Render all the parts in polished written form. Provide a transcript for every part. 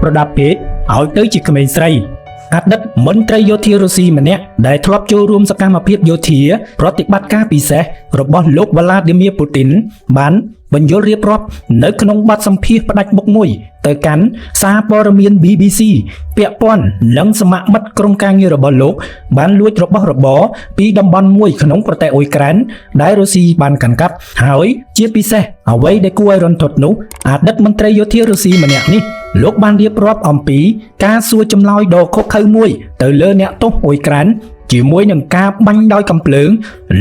ប្រដាប់ពេកឲ្យទៅជាក្មេងស្រីអតីតមន្ត្រីយោធារុស្ស៊ីម្នាក់ដែលធ្លាប់ចូលរួមសកម្មភាពយោធាប្រតិបត្តិការពិសេសរបស់លោកវ្លាឌីមៀពូទីនបានបញ្យល់រៀបរាប់នៅក្នុងបទសម្ភាសន៍ផ្ដាច់មុខមួយទៅកាន់សារព័ត៌មាន BBC ពាក់ព័ន្ធនឹងសមមិត្តក្រុមការងាររបស់លោកបានលួចរបស់របរពីតំបន់មួយក្នុងប្រទេសអ៊ុយក្រែនដែលរុស្ស៊ីបានកាន់កាប់ហើយជាពិសេសអ្វីដែលគួរឲ្យរន្ធត់នោះអតីតមន្ត្រីយោធារុស្ស៊ីម្នាក់នេះលោកបានរៀបរាប់អំពីការសួរចម្លើយដ៏ឃោរឃៅមួយទៅលើអ្នកទោសអ៊ុយក្រែនជាមួយនឹងការបាញ់ដោយកំភ្លើង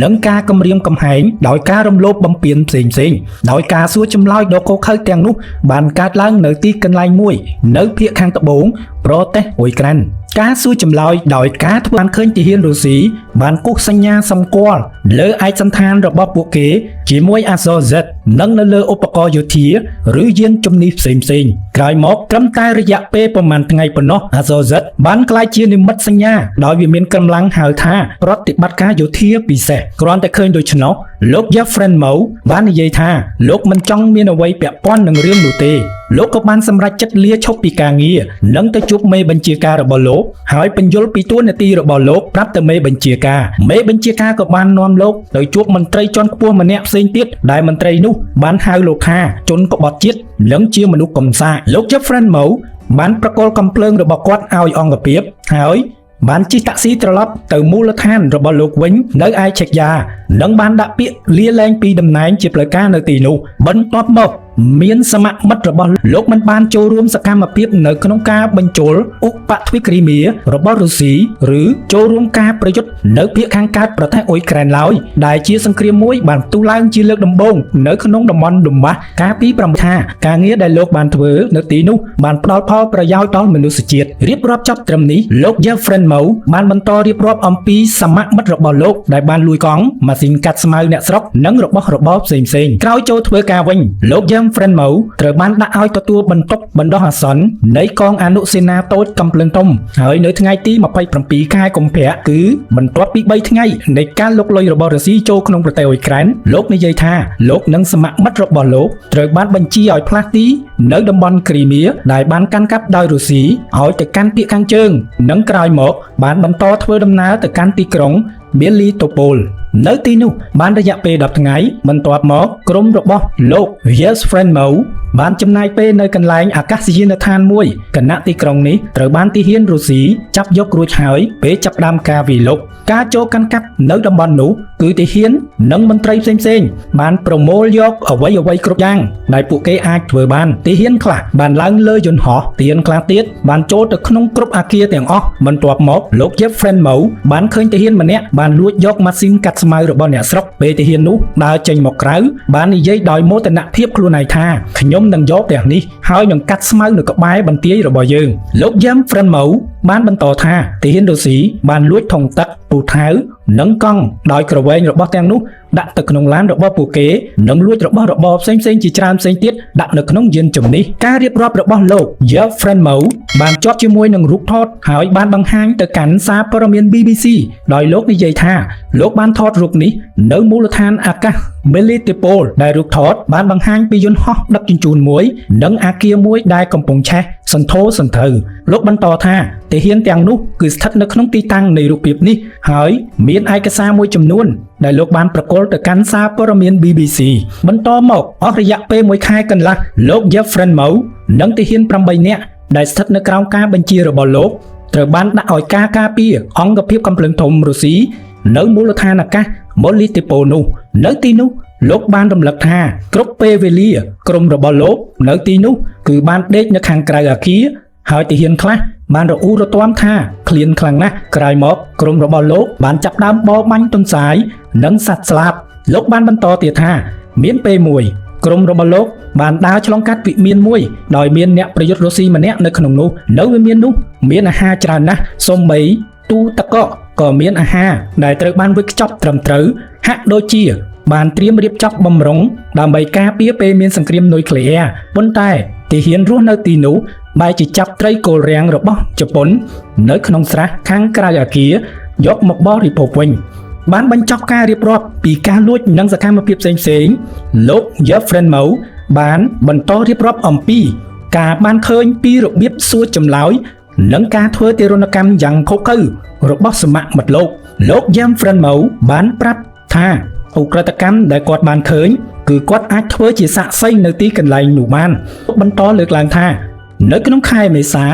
និងការគំរាមកំហែងដោយការរំលោភបំពានផ្សេងៗដោយការសួរចម្លើយដ៏ឃោរឃៅទាំងនោះបានកើតឡើងនៅទីកន្លែងមួយនៅភាគខាងត្បូងប្រទេសអ៊ុយក្រែនការសួរចម្លើយដោយការធ្វើបានឃើញទាហានរុស្ស៊ីបានគូសសញ្ញាសម្គាល់លើឯកសណ្ឋានរបស់ពួកគេជាមួយអក្សរ Z និងនៅលើឧបករណ៍យោធាឬយានជំនិះផ្សេងៗក្រោយមកត្រឹមតែរយៈពេលប្រមាណថ្ងៃប៉ុណ្ណោះអក្សរ Z បានក្លាយជានិមិត្តសញ្ញាដោយវាមានកម្លាំងហៅថាប្រតិបត្តិការយោធាពិសេសគ្រាន់តែឃើញដូច្នោះលោក Jeffrey Moe បាននិយាយថាលោកមិនចង់មានអ្វីពាក់ព័ន្ធនឹងរឿងនោះទេលោកក៏បានសម្រេចចិត្តលាឈប់ពីការងារនិងទៅជួបមេបញ្ជាការរបស់លោកហើយពន្យល់ពីតួនាទីរបស់លោកប្រាប់ទៅមេបញ្ជាការមេបញ្ជាការក៏បាននាំលោកទៅជួបមន្ត្រីជាន់ខ្ពស់ម្នាក់ផ្សេងទៀតដែលមន្ត្រីនោះបានហៅលោកថាជនក្បត់ជាតិនិងជាមនុស្សកំសាកលោក Jeffrey Moe បានប្រគល់កំភ្លើងរបស់គាត់ឲ្យអង្គភាពហើយបានជិះតាក់ស៊ីត្រឡប់ទៅមូលដ្ឋានរបស់លោកវិញនៅឯឆេកយ៉ានិងបានដាក់ពាក្យលាលែងពីតំណែងជាផ្លូវការនៅទីនោះបន្ទាប់មកមានសមមិត្តរបស់លោកមិនបានចូលរួមសកម្មភាពនៅក្នុងការបញ្ចូលឧបទ្វីបគ្រីមៀរបស់រុស្ស៊ីឬចូលរួមការប្រយុទ្ធនៅភាគខាងកើតប្រទេសអ៊ុយក្រែនឡើយដែលជាសង្គ្រាមមួយបានផ្ទុះឡើងជាលើកដំបូងនៅក្នុងតំបន់ដុំបាសកាលពី9ថាការងារដែលលោកបានធ្វើនៅទីនោះបានផ្ដល់ផលប្រយោជន៍ដល់មនុស្សជាតិរៀបរាប់ចប់ត្រឹមនេះលោក Jeffrey Moe បានបន្តរៀបរាប់អំពីសមមិត្តរបស់លោកដែលបានលួចកង់ម៉ាស៊ីនកាត់ស្មៅអ្នកស្រុកនិងរបស់របរផ្សេងៗក្រោយចូលធ្វើការវិញលោក Jeffrey Moe ត្រូវបានដាក់ឲ្យទទួលបន្ទុកបណ្ដោះអាសន្ននៃកងអនុសេនាតូចកំភ្លើងធំហើយនៅថ្ងៃទី27ខែកុម្ភៈគឺបន្ទាប់ពី3ថ្ងៃនៃការលុកលុយរបស់រុស្ស៊ីចូលក្នុងប្រទេសអ៊ុយក្រែនលោកនិយាយថាលោកនិងសមមិត្តរបស់លោកត្រូវបានបញ្ជាឲ្យផ្លាស់ទីនៅតំបន់គ្រីមៀដែលបានកាន់កាប់ដោយរុស្ស៊ីឲ្យទៅកាន់ភាគខាងជើងនិងក្រោយមកបានបន្តធ្វើដំណើរទៅកាន់ទីក្រុងមេលីតូប៉ូលនៅទីនោះបានរយៈពេល10ថ្ងៃបន្ទាប់មកក្រុមរបស់លោក Yes Friend Mo បានចំណាយពេលនៅកន្លែងអាកាសយានដ្ឋានមួយគណៈទីក្រុងនេះត្រូវបានទាហានរុស្ស៊ីចាប់យករួចហើយពេលចាប់ផ្ដើមការវាយលុកការចូលកាន់កាប់នៅតំបន់នោះគឺទាហាននិងមន្ត្រីផ្សេងៗបានប្រមូលយកអ្វីអ្វីគ្រប់យ៉ាងដែលពួកគេអាចធ្វើបានទាហានខ្លះបានឡើងលើយន្តហោះទាហានខ្លះទៀតបានចូលទៅក្នុងគ្រប់អាគារទាំងអស់បន្ទាប់មកលោក Jeffrey Moe បានឃើញទាហានម្នាក់បានលួចយកម៉ាស៊ីនកាត់ស្មៅរបស់អ្នកស្រុកពេលទាហាននោះដើរចេញមកក្រៅបាននិយាយដោយមោទនភាពខ្លួនឯងថាខ្ញុំនឹងយកផ្ទះនេះហើយនឹងកាត់ស្មៅនៅក្បែរបន្ទាយរបស់យើងលោក Jeffrey Moe បានបន្តថាទាហានរុស្ស៊ីបានលួចធុងទឹកពូថៅនិងកង់ដោយក្រវែងរបស់ទាំងនោះដាក់ទៅក្នុងឡានរបស់ពួកគេនិងលួចរបស់របរផ្សេងៗជាច្រើនផ្សេងទៀតដាក់នៅក្នុងយានជំនិះការរៀបរាប់របស់លោក Jeffrey Moe បានជាប់ជាមួយនឹងរូបថតហើយបានបង្ហាញទៅកាន់សារព័ត៌មាន BBC ដោយលោកនិយាយថាលោកបានថតរូបនេះនៅមូលដ្ឋានអាកាស Melitopol ដែលរូបថតបានបង្ហាញពីយន្តហោះដឹកជញ្ជូនមួយនិងអាគារមួយដែលកំពុងឆេះសន្ធោសន្ធៅលោកបន្តថាទាហានទាំងនោះគឺស្ថិតនៅក្នុងទីតាំងនៃរូបភាពនេះហើយមានឯកសារមួយចំនួនដែលលោកបានប្រគល់ទៅកាន់សារព័ត៌មាន BBC បន្តមកអស់រយៈពេលមួយខែកន្លះលោក Jeffrey Moe និងទាហាន8នាក់ដែលស្ថិតនៅក្រោមការបញ្ជារបស់លោកត្រូវបានដាក់ឲ្យការការពារអង្គភាពកំភ្លើងធំរុស្ស៊ីនៅមូលដ្ឋានអាកាស Melitopol នោះនៅទីនោះលោកបានរំលឹកថាគ្រប់ពេលវេលាក្រុមរបស់លោកនៅទីនោះគឺបានដេកនៅខាងក្រៅអាគារហើយទាហានខ្លះបានរអ៊ូរទាំថាឃ្លានខ្លាំងណាស់ក្រោយមកក្រុមរបស់លោកបានចាប់ដើមបរបាញ់ទន្សាយនិងសត្វស្លាបលោកបានបន្តទៀតថាមានពេលមួយក្រុមរបស់លោកបានដើរឆ្លងកាត់វិមានមួយដោយមានអ្នកប្រយុទ្ធរុស្ស៊ីម្នាក់នៅក្នុងនោះនៅវិមាននោះមានអាហារច្រើនណាស់សូម្បីទូទឹកកកក៏មានអាហារដែលត្រូវបានវេចខ្ចប់ត្រឹមត្រូវហាក់ដូចជាបានត្រៀមរៀបចំបំរុងដើម្បីការពារពេលមានសង្គ្រាមនុយក្លេអ៊ែរប៉ុន្តែទាហានរស់នៅទីនោះបែរជាចាប់ត្រីគល់រាំងរបស់ជប៉ុននៅក្នុងស្រះខាងក្រៅអាគារយកមកបរិភោគវិញបានបញ្ចប់ការរៀបរាប់ពីការលួចនិងសកម្មភាពផ្សេងៗលោក Jeffrey Moe បានបន្តរៀបរាប់អំពី ការបានឃើញពីរបៀបសួរចម្លើយនិងការធ្វើទារុណកម្មយ៉ាងឃោរឃៅរបស់សមមិត្តលោកលោកយ៉ាំហ្វ្រិនម៉ូបានប្រាប់ថាឧក្រិដ្ឋកម្មដែលគាត់បានឃើញគឺគាត់អាចធ្វើជាសាក្សីនៅទីកន្លែងនោះបានបន្តលើកឡើងថានៅក្នុងខែមេសា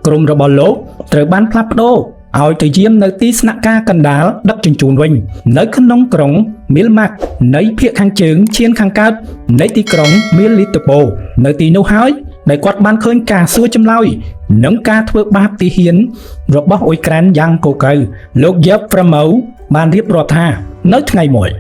ក្រុមរបស់លោកត្រូវបានផ្លាស់ប្ដូរឲ្យទៅយាមនៅទីស្នាក់ការកណ្ដាលដឹកជញ្ជូនវិញនៅក្នុងក្រុងមីលម៉ាក់នៃភាគខាងជើងឈានខាងកើតនៃទីក្រុងមីលីតូប៉ូនៅទីនោះហើយដែលគាត់បានឃើញការសួរចម្លើយនិងការធ្វើបាបទាហានរបស់អ៊ុយក្រែនយ៉ាងកកៅលោកយ៉េបហ្វ្រាម៉ូបានរៀបរាប់ថានៅថ្ងៃមួយ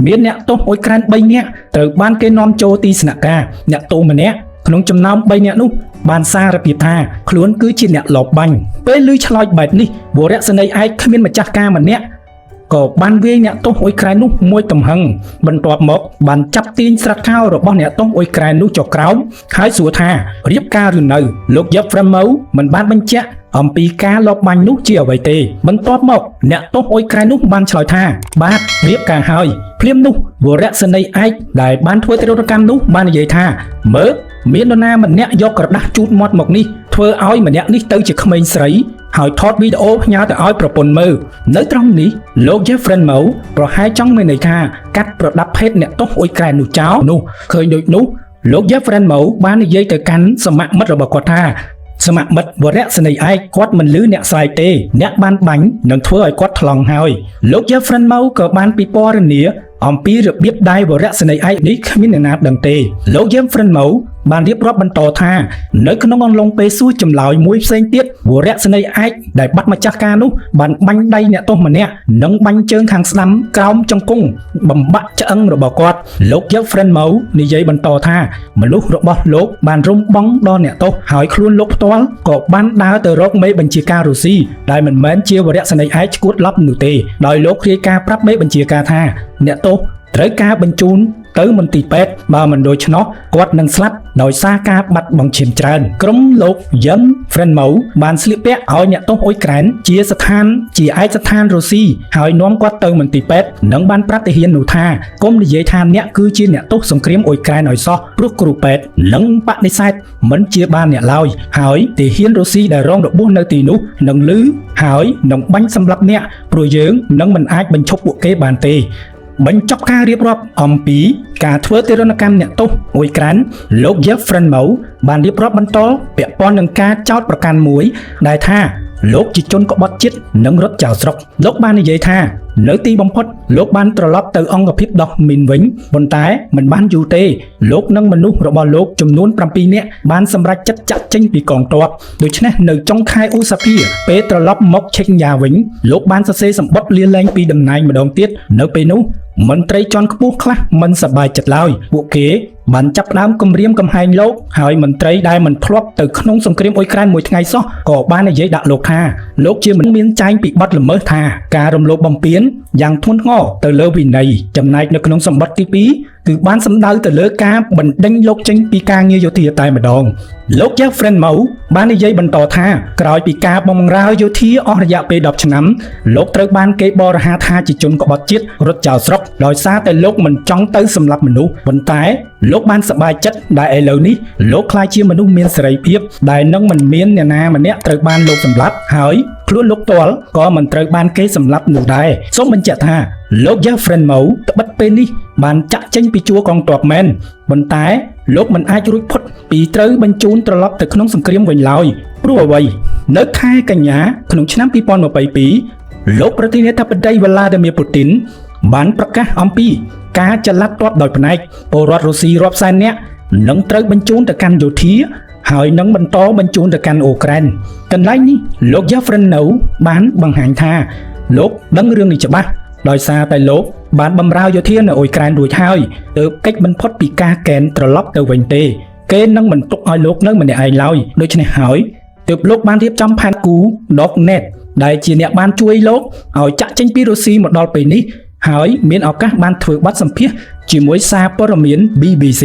មានអ្នកទោសអ៊ុយក្រែន3នាក់ត្រូវបានគេនាំចូលទីស្នាក់ការអ្នកទោសម្នាក់ក្នុងចំណោម3នាក់នោះបានសារភាពថាខ្លួនគឺជាអ្នកលបបាញ់ពេលឮឆ្លើយបែបនេះវរៈសេនីយ៍ឯកគ្មានម្ចាស់ការម្នាក់ក៏បានវាយអ្នកទោសអ៊ុយក្រែននោះមួយទំហឹងបន្ទាប់មកបានចាប់ទាញស្រាត់ខោរបស់អ្នកទោសអ៊ុយក្រែននោះចុះក្រោមហើយសួរថារៀបការឬនៅលោកយ៉េបហ្វ្រាម៉ូមិនបានបញ្ជាក់អំពីការលបបាញ់នោះជាអ្វីទេបន្ទាប់មកអ្នកទោសអ៊ុយក្រែននោះបានឆ្លើយថាបាទរៀបការហើយភ្លាមនោះវរៈសេនីយ៍ឯកដែលបានធ្វើទារុណកម្មនោះបាននិយាយថាមើលមាននរណាម្នាក់យកក្រដាសជូតមាត់មកនេះធ្វើឲ្យម្នាក់នេះទៅជាក្មេងស្រីហើយថតវីដេអូផ្ញើទៅឲ្យប្រពន្ធមើលនៅត្រង់នេះលោក Jeffrey Mo ប្រហែលចង់មានន័យថាកាត់ប្រដាប់ភេទអ្នកទោសអ៊ុយក្រែននោះចោលនោះឃើញដូចនោះលោក Jeffrey Mo បាននិយាយទៅកាន់សមមិត្តរបស់គាត់ថាសមមិត្តវរៈសេនីយ៍ឯកគាត់មិនលឺអ្នកស្រែកទេអ្នកបានបាញ់នឹងធ្វើឲ្យគាត់ថ្លង់ហើយលោក Jeffrey Mo ក៏បានពិពណ៌នាអំពីរបៀបដែលវរៈសេនីយ៍ឯកនេះគ្មានអ្នកណាដឹងទេលោក Jeffrey Mo បានរៀបរាប់បន្តថានៅក្នុងអំឡុងពេលសួរចម្លើយមួយផ្សេងទៀតវរៈសេនីយ៍ឯកដែលបាត់ម្ចាស់ការនោះបានបាញ់ដៃអ្នកទោសម្នាក់និងបាញ់ជើងខាងស្ដាំក្រោមជង្គង់បំបាក់ឆ្អឹងរបស់គាត់លោក Jeffrey Mo និយាយបន្តថាមនុស្សរបស់លោកបានរុំបងដល់អ្នកទោសហើយខ្លួនលោកផ្ទាល់ក៏បានដើរទៅរកមេបញ្ជាការរុស្ស៊ីដែលមិនមែនជាវរៈសេនីយ៍ឯកឈួតឡប់នោះទេដោយលោករាយការណ៍ប្រាប់មេបញ្ជាការថាអ្នកទោសត្រូវការបញ្ជូនទៅមន្ទីរពេទ្យបើមិនដូច្នោះគាត់នឹងស្លាប់ដោយសារការបាត់បង់ឈាមច្រើនក្រុមលោកយឹមហ្វ្រេនម៉ូបានស្លៀកពាក់ឲ្យអ្នកទោសអ៊ុយក្រែនជាស្ថានជាឯកស្ថានរុស្ស៊ីហើយនាំគាត់ទៅមន្ទីរពេទ្យនិងបានប្រាប់ទាហាននោះថាកុំនិយាយថាអ្នកគឺជាអ្នកទោសសង្គ្រាមអ៊ុយក្រែនឲ្យសោះព្រោះគ្រូពេទ្យនិងបដិសេធមិនជាបានអ្នកឡើយហើយទាហានរុស្ស៊ីដែលរងរបួសនៅទីនោះនឹងលឺហើយនឹងបាញ់សម្លាប់អ្នកព្រោះយើងនឹងមិនអាចបញ្ឈប់ពួកគេបានទេបញ្ចប់ការរៀបរាប់អំពីការធ្វើទារុណកម្មអ្នកទោសអ៊ុយក្រែនលោក Jeffrey Mo បានរៀបរាប់បន្តពាក់ព័ន្ធនឹងការចោទប្រកាន់មួយដែលថាលោកជាជនក្បត់ជាតិនិងរត់ចោលស្រុកលោកបាននិយាយថានៅទីបំផុតលោកបានត្រឡប់ទៅអង្គភាពដោះមីនវិញប៉ុន្តែមិនបានយូរទេលោកនិងមនុស្សរបស់លោកចំនួន7នាក់បានសម្រេចចិត្តចាក់ចេញពីកងទ័ពដូច្នេះនៅចុងខែឧសភាពេលត្រឡប់មកឆេកញ៉ាវិញលោកបានសរសេរសម្បត្តិលាលែងពីតំណែងម្ដងទៀតនៅពេលនោះមន្ត្រីជាន់ខ្ពស់ខ្លះមិនសប្បាយចិត្តឡើយពួកគេបានចាប់ផ្ដើមគំរាមកំហែងលោកហើយមន្ត្រីដែលមិនធ្លាប់ទៅក្នុងសង្គ្រាមអ៊ុយក្រែនមួយថ្ងៃសោះក៏បាននិយាយដាក់លោកថាលោកជាមនុស្សមានចែងពីបទល្មើសថាការរំលោភបំពានយ៉ាងធ្ងន់ធ្ងរទៅលើវិន័យចំណែកនៅក្នុងសម្បត្តិទី2គឺបានសម្ដៅទៅលើការបណ្ដេញលោកចេញពីការងារយោធាតែម្ដងលោក Jeffrey Mo បាននិយាយបន្តថាក្រោយពីការបម្រើយោធាអស់រយៈពេល10ឆ្នាំលោកត្រូវបានគេបរិហាថាជាជនក្បត់ជាតិរត់ចោលស្រុកដោយសារតែលោកមិនចង់ទៅសម្លាប់មនុស្សប៉ុន្តែលោកបានសប្បាយចិត្តដែលឥឡូវនេះលោកក្លាយជាមនុស្សមានសេរីភាពដែលនឹងមិនមានអ្នកណាម្នាក់ត្រូវបានលោកសម្លាប់ហើយខ្លួនលោកផ្ទាល់ក៏មិនត្រូវបានគេសម្លាប់នោះដែរសូមបញ្ជាក់ថាលោក Jeffrey Mo ត្បិតពេលនេះបានចាក់ចេញពីជួរកងទ័ពមែនប៉ុន្តែលោកមិនអាចរួចផុតពីត្រូវបញ្ជូនត្រឡប់ទៅក្នុងសង្គ្រាមវិញឡើយព្រោះអ្វីនៅខែកញ្ញាក្នុងឆ្នាំ2022លោកប្រធានាធិបតីវ្លាឌីមៀពូទីនបានប្រកាសអំពីការចល័តទ័ពដោយផ្នែកពលរដ្ឋរុស្ស៊ីរាប់សែននាក់នឹងត្រូវបញ្ជូនទៅកាន់យោធាហើយនឹងបន្តបញ្ជូនទៅកាន់អ៊ុក្រែនកន្លែងនេះលោក Jeffrey No បានបង្ហាញថាលោកដឹងរឿងនេះច្បាស់ដោយសារតែលោកបានបម្រើយោធានៅអ៊ុយក្រែនរួចហើយទើបគេចមិនផុតពីការកេណ្ឌត្រឡប់ទៅវិញទេគេនឹងមិនទុកឲ្យលោកនៅម្នាក់ឯងឡើយដូច្នេះហើយទើបលោកបានរៀបចំផែនគូ Dognet ដែលជាអ្នកបានជួយលោកឲ្យចាក់ចេញពីរុស្ស៊ីមកដល់ពេលនេះហើយមានឱកាសបានធ្វើបទសម្ភាសន៍ជាមួយសារព័ត៌មាន BBC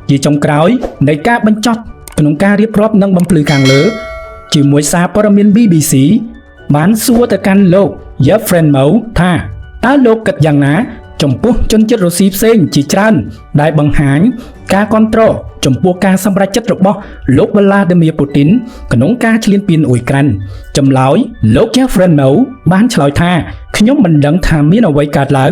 ជាចុងក្រោយនៃការបញ្ចប់ក្នុងការរៀបរាប់និងបំភ្លឺខាងលើជាមួយសារព័ត៌មាន BBC បានសួរទៅកាន់លោក Jeffrey Mo ថាតើលោកគិតយ៉ាងណាចំ ចំពោះជនជាតិរុស្ស៊ីផ្សេងជាច្រើនដែលបង្ហាញការគ្រប់គ្រងចំពោះការសម្រេចចិត្តរបស់លោកវ្លាឌីមៀពូទីនក្នុងការឈ្លានពានអ៊ុយក្រែនចម្លើយលោក Jeffrey Mao បានឆ្លើយថាខ្ញុំមិនដឹងថាមានអ្វីកើតឡើង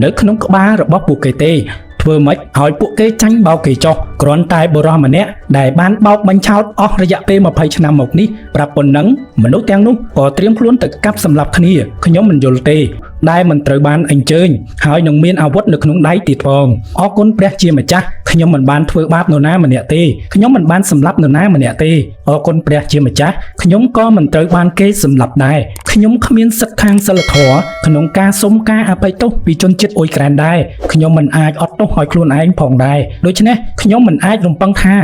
នៅក្នុងក្បាលរបស់ពួកគេទេធ្វើម៉េចឲ្យពួកគេចាញ់បោកគេចុះគ្រាន់តែបុរសម្នាក់ដែលបានបោកបញ្ឆោតអស់រយៈពេល20ឆ្នាំមកនេះប្រាប់ប៉ុណ្ណឹងមនុស្សទាំងនោះក៏ត្រៀមខ្លួនទៅកាប់សម្លាប់គ្នាខ្ញុំមិនយល់ទេដែលមិនត្រូវបានអញ្ជើញហើយនឹងមានអាវុធនៅក្នុងដៃទៀតផងអរគុណព្រះជាម្ចាស់ខ្ញុំមិនបានធ្វើបាបនរណាម្នាក់ទេខ្ញុំមិនបានសម្លាប់នរណាម្នាក់ទេអរគុណព្រះជាម្ចាស់ខ្ញុំក៏មិនត្រូវបានគេសម្លាប់ដែរខ្ញុំគ្មានសិទ្ធិខាងសិលធម៌ក្នុងការសុំការអភ័យទោសពីជនជាតិអ៊ុយក្រែនដែរខ្ញុំមិនអាចអត់ទោសឲ្យខ្លួនឯងផងដែរដូច្នេះខ្ញុំមិនអាចរំពឹងថា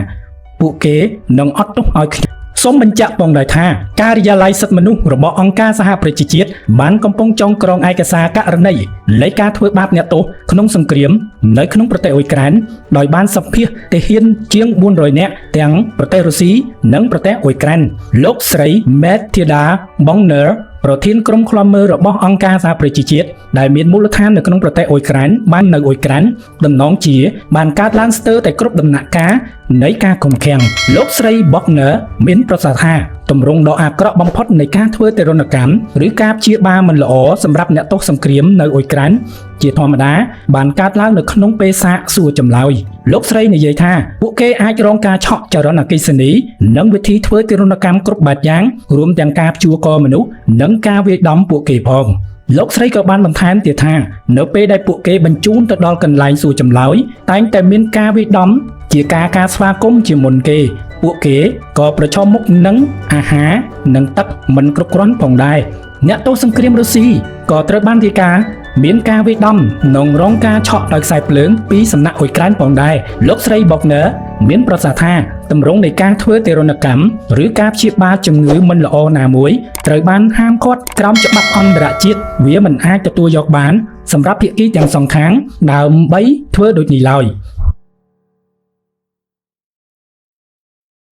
ពួកគេនឹងអត់ទោសឲ្យខ្ញុំសូមបញ្ជាក់ផងដែរថាការិយាល័យសិទ្ធិមនុស្សរបស់អង្គការសហប្រជាជាតិបានកំពុងចងក្រងឯកសារករណីនៃការធ្វើបាបអ្នកទោសក្នុងសង្គ្រាមនៅក្នុងប្រទេសអ៊ុយក្រែនដោយបានសម្ភាសទាហានជាង400នាក់ទាំងប្រទេសរុស្ស៊ីនិងប្រទេសអ៊ុយក្រែនលោកស្រី Mathilda Bogner ប្រធានក្រុមឃ្លាំមើលរបស់អង្គការសហប្រជាជាតិដែលមានមូលដ្ឋាននៅក្នុងប្រទេសអ៊ុយក្រែនបាននៅអ៊ុយក្រែនតំណងជាបានកើតឡើងស្ទើរតែគ្រប់ដំណាក់កាលនៃការឃុំឃាំងលោកស្រី Bogner មានប្រសាសន៍ថាទម្រង់ដ៏អាក្រក់បំផុតនៃការធ្វើទារុណកម្មឬការព្យាបាលមិនល្អសម្រាប់អ្នកទោសសង្គ្រាមនៅអ៊ុយក្រែនជាធម្មតាបានកើតឡើងនៅក្នុងពេលសាកសួរចម្លើយលោកស្រីនិយាយថាពួកគេអាចរងការឆក់ចរន្តអគ្គិសនីនិងវិធីធ្វើទារុណកម្មគ្រប់បែបយ៉ាងរួមទាំងការព្យួរកមនុស្សនិងការវាយដំពួកគេផងលោកស្រីក៏បានបន្ថែមទៀតថានៅពេលដែលពួកគេបញ្ជូនទៅដល់កន្លែងសួរចម្លើយតែងតែមានការវាយដំជាការការស្វាគមន៍ជាមុនគេពួកគេក៏ប្រឈមមុខនឹងអាហារនិងទឹកមិនគ្រប់គ្រាន់ផងដែរអ្នកទោសសង្គ្រាមរុស្ស៊ីក៏ត្រូវបានរាយការណ៍មានការវាយដំនិងរងការឆក់ដោយខ្សែភ្លើងពីសំណាក់អ៊ុយក្រែនផងដែរលោកស្រី Bogner មានប្រសាសន៍ថាទម្រង់នៃការធ្វើទារុណកម្មឬការព្យាបាលជំងឺមិនល្អណាមួយត្រូវបានហាមឃាត់ក្រោមច្បាប់អន្តរជាតិវាមិនអាចទទួលយកបានសម្រាប់ភាគីទាំងសងខាងដើម្បីធ្វើដូចនេះឡើយ។